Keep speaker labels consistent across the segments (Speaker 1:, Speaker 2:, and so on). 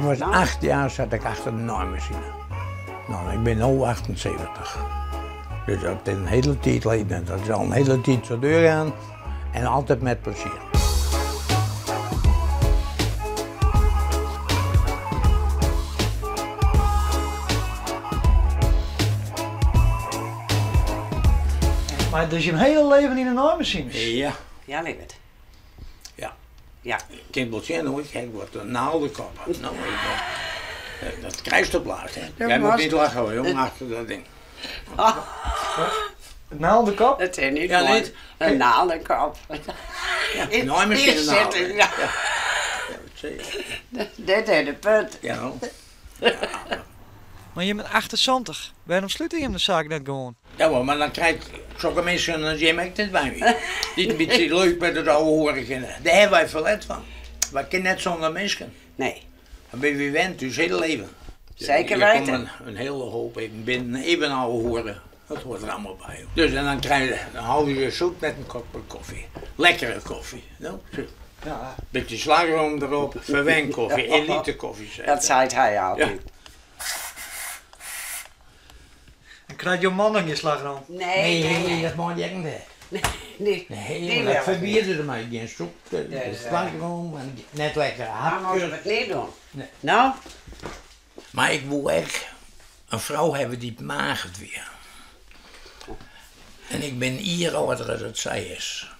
Speaker 1: was
Speaker 2: Nou.
Speaker 1: 8 jaar zat ik achter de naaimachine. Nou, ik ben nu 78. Dus dat is een hele tijd geleden. Dat is al een hele tijd zo doorgaan. En altijd met plezier.
Speaker 3: Mar dus je hiele leven yn de naaimachine?
Speaker 1: Ja.
Speaker 2: Ja, lieverd.
Speaker 1: Ja.
Speaker 2: Ja.
Speaker 1: Ik kin wol sjen hoor, ik ha wat in naaldenkop. Nou, dat krijst op laatst, hè.
Speaker 2: Dat
Speaker 1: Jij moet
Speaker 2: was-
Speaker 1: niet lachen hoor, jongen, achter dat ding.
Speaker 2: Oh.
Speaker 3: Naaldenkop?
Speaker 2: Dat is niet
Speaker 1: Ja,
Speaker 2: mooi.
Speaker 1: niet?
Speaker 2: Een naaldenkop.
Speaker 1: Ja, naaimachine
Speaker 2: Hier
Speaker 1: naald,
Speaker 2: zit
Speaker 1: hè.
Speaker 2: het, ja.
Speaker 1: Ja. Ja, dat zie je.
Speaker 2: Dit is de punt.
Speaker 1: Ja. Nou.
Speaker 3: Mar je bent 78. Wêrom slute jim de saak net gewoan?
Speaker 1: Ja, mar dan krijg ik sokke minsken as jim ek net by my. Dy't in bytsje leuk mei it ouwehoeren kinne. Dêr hawwe wy ferlet fan. Wy kinne net sûnder minsken.
Speaker 2: Nee.
Speaker 1: Dan binne wy wend ús hiele leven.
Speaker 2: Zeker
Speaker 1: Je
Speaker 2: weten.
Speaker 1: komt in hiele hoop even binnen, even ouwehoeren. Dat hoort der allegear by. Dus en dan krije je, dan hâlde je zoet met in kopke kofje. Lekkere kofje. No?
Speaker 3: Ja.
Speaker 1: Bytsje slagroom derop, ferwenkoffie, elite koffie. Sei
Speaker 2: Dat seit hy altyd.
Speaker 1: Ja.
Speaker 3: En krijt jo man dan gjin slagroom?
Speaker 2: Nee, nee, nee.
Speaker 1: dat mei dy ek net.
Speaker 2: Nee, die
Speaker 1: Nee,
Speaker 2: wil
Speaker 1: dat
Speaker 2: ik
Speaker 1: ferbiede se my. Gjin sûp,
Speaker 2: Dus,
Speaker 1: gjin slagroom en net lekkere
Speaker 2: Dan moatte we
Speaker 1: hapkes.
Speaker 2: it net dwaan.
Speaker 1: Nee.
Speaker 2: No?
Speaker 1: Mar ik woe ek in frou hawwe dy't mager wie. En ik bin jier âlder as dat sy is.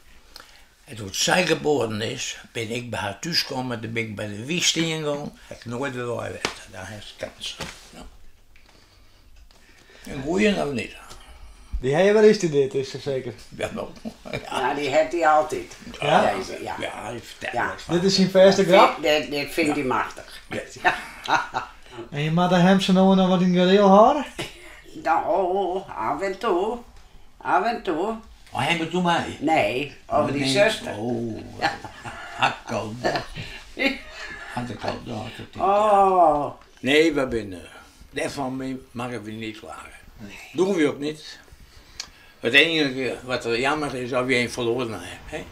Speaker 1: En doe't sy geboren is, bin ik by har thús kommen, doe bin ik by de wieg stean gien, ha ik noait wer wei west. Dan hast kâns. No. In goeie of net?
Speaker 3: Dy ha je wer ynstudearre, is se seker?
Speaker 1: Ja, no.
Speaker 2: Ja, dy hat hy altyd.
Speaker 3: Ja?
Speaker 2: Dizze, ja.
Speaker 1: Ja, dy fertelt
Speaker 2: Ja.
Speaker 1: wat fan.
Speaker 3: Dit is syn fêste grap?
Speaker 2: Dit fynt hy machtich.
Speaker 1: Ja.
Speaker 3: En je moatte him sa no en dan wat yn it gareel hâlde?
Speaker 2: No, af en toe. Af en toe.
Speaker 1: Oh, hy moat doe mei?
Speaker 2: Nee, over dy
Speaker 1: Nee.
Speaker 2: suster.
Speaker 1: Oh, had ik al dacht. Had ik al dacht.
Speaker 2: Oh.
Speaker 1: Nee, we binne, dêrfan moatte we net klage. Dogge we ek net. It iennige wat der jammer is, as we ien ferloaren hawwe. Hè?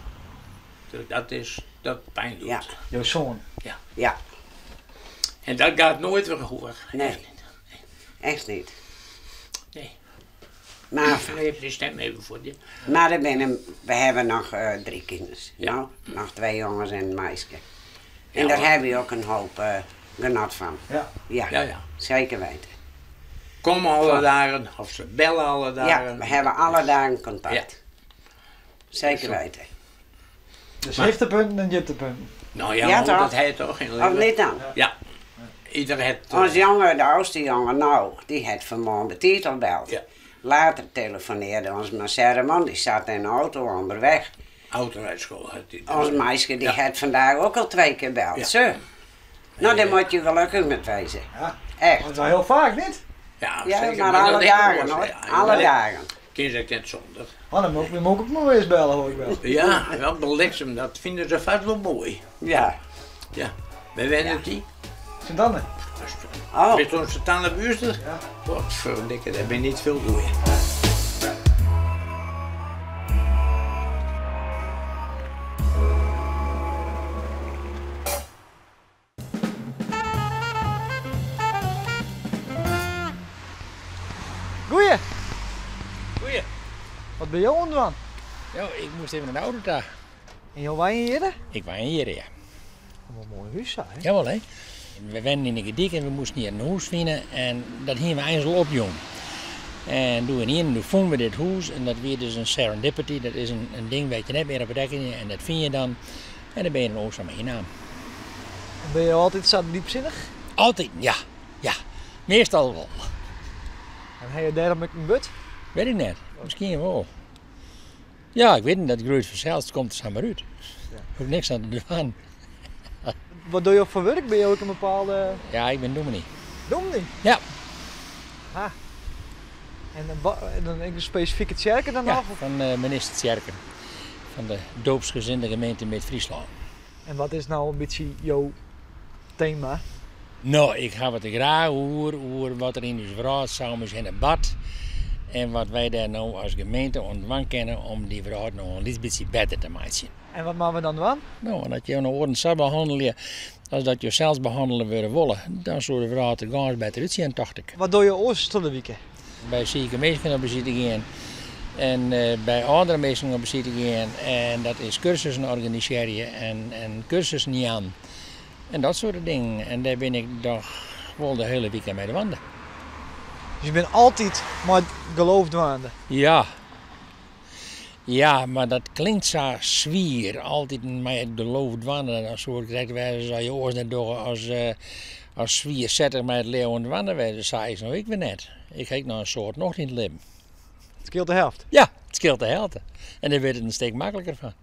Speaker 1: Dus dat is dat pyn docht.
Speaker 2: Ja.
Speaker 3: Jo soan?
Speaker 1: Ja.
Speaker 2: Ja.
Speaker 1: En dat giet noait wer oer.
Speaker 2: Nee.
Speaker 1: Echt net.
Speaker 2: Echt net.
Speaker 1: Nee.
Speaker 2: Mar,
Speaker 1: Even de stem even foar dy.
Speaker 2: mar der binne, we hawwe noch drie kinderen. No? Noch twa jonges en in meiske. En
Speaker 1: Ja,
Speaker 2: dêr hawwe we ek in hoop genot fan.
Speaker 3: Ja.
Speaker 2: Ja.
Speaker 1: Ja, ja.
Speaker 2: Seker witte.
Speaker 1: Komme alle dagen, of se belle alle
Speaker 2: Ja,
Speaker 1: dagen.
Speaker 2: we hawwe alle dagen kontakt.
Speaker 1: Ja.
Speaker 2: Seker witte.
Speaker 3: Dus
Speaker 1: Mar-
Speaker 3: hichtepunten en djiptepunten.
Speaker 1: No ja,
Speaker 2: Ja,
Speaker 1: mar
Speaker 2: toch?
Speaker 1: dat hat toch yn
Speaker 2: Of
Speaker 1: libben.
Speaker 2: net dan?
Speaker 1: Ja. Ieder hat.
Speaker 2: Us jonge, de âldste jonge no, dy hat fan 'e moarn betiid al beld.
Speaker 1: Ja.
Speaker 2: Letter telefonearre ons man, dy siet yn de auto ûnderweis.
Speaker 1: Autorydskoalle hat dy.
Speaker 2: Ons meiske dy
Speaker 1: Ja.
Speaker 2: hat fandaach ek al twa kear beld.
Speaker 1: Ja.
Speaker 2: Sa. No, dêr moatte je gelokkich mei wêze.
Speaker 3: Ja.
Speaker 2: Echt.
Speaker 3: Dat is wol hiel faak, net?
Speaker 1: Ja,
Speaker 2: Ja,
Speaker 1: seker.
Speaker 2: mar
Speaker 1: dat
Speaker 2: alle
Speaker 1: is
Speaker 2: dagen
Speaker 1: oars,
Speaker 2: hoor.
Speaker 1: ja.
Speaker 2: Alle
Speaker 1: Ja.
Speaker 2: dagen.
Speaker 1: Kin se net sûnder.
Speaker 3: Oh, dan moat ik my ek mar ris belle, hoor ik wol.
Speaker 1: Ja, wel bliksem, dat fine se fêst wol moai.
Speaker 2: Ja.
Speaker 1: Ja. Wêr wennet dy?
Speaker 3: Sint Anne.
Speaker 2: Oh.
Speaker 1: Bist oan Sint Anne-buerster?
Speaker 3: Ja.
Speaker 1: Potferdikke, dêr binne net folle goeie.
Speaker 3: Goeie.
Speaker 4: Goeie.
Speaker 3: Wat binne jo oan it dwaan?
Speaker 4: Ja, ik moast even nei de auto ta.
Speaker 3: En jo wenje hjir?
Speaker 4: Ik wenje hjir, ja.
Speaker 3: Wat in moai hûs, hè?
Speaker 4: Jawol, hè. We wennen yn de Gerdyk en we moasten hjir in hûs fine en dat hiene we eins al opjûn. En doe ynienen doe fûnen we dit hûs en dat wie dus in serendipity. Dat is in ding wêr't je net mear op rekkenje en dat fine je dan. En dan binne je dan ek sa ynnaam.
Speaker 3: En binne jo altyd sa djipsinnich?
Speaker 4: Altyd, ja. Ja, meastal wol.
Speaker 3: En ha jo dêrom ek in burd?
Speaker 4: Wit ik net. Miskien wol. Ja, ik wit net, dat groeit fansels, it komt der samar út.
Speaker 3: Ja.
Speaker 4: Hoech niks oan te dwaan.
Speaker 3: Wat dogge jo foar wurk? Binne jo ek in bepaalde...
Speaker 4: Ja, ik bin dûmny.
Speaker 3: Dûmny?
Speaker 4: Ja.
Speaker 3: Ha. En dan en dan ek in spesifike tsjerke dan
Speaker 4: Ja,
Speaker 3: noch? Of?
Speaker 4: fan de Menistentsjerke. Fan de doopsgezinde gemeente Mid-Fryslân.
Speaker 3: En wat is no in bytsje jo tema?
Speaker 4: No, ik ha it graach oer wat der yn ús wrâld sa om ús hinne bart. En wat wy dêr no as gemeente oan dwaan kinne om dy wrâld no in lyts bytsje better te meitsjen.
Speaker 3: En wat moatte we dan dwaan?
Speaker 4: No, en as jo in oaren sa behannelje as dat jo sels behannele wurde wolle, dan soe de wrâld der gâns better útsjen, tocht ik.
Speaker 3: Wat dogge jo oars troch de wike?
Speaker 4: By sike minsken op besite gean en by âldere minsken op besite gean en dat is kursussen organisearje en kursussen jaan en dat soarte dingen. En dêr bin ik doch wol de hiele wike mei dwaande.
Speaker 3: Dus je binne altyd mei it geloof dwaande?
Speaker 4: Ja. Ja, mar dat klinkt sa swier, altyd mei it geloof dwaande. Dan soe it krekt wêze as je oars net dogge as, as swiersettich mei it leauwen dwaande wêze. Sa is it no ek wer net. Ik ha ek noch in soad nocht yn it libben.
Speaker 3: It skeelt de helte?
Speaker 4: Ja, it skeelt de helte. En dêr wurdt it in stik makliker fan.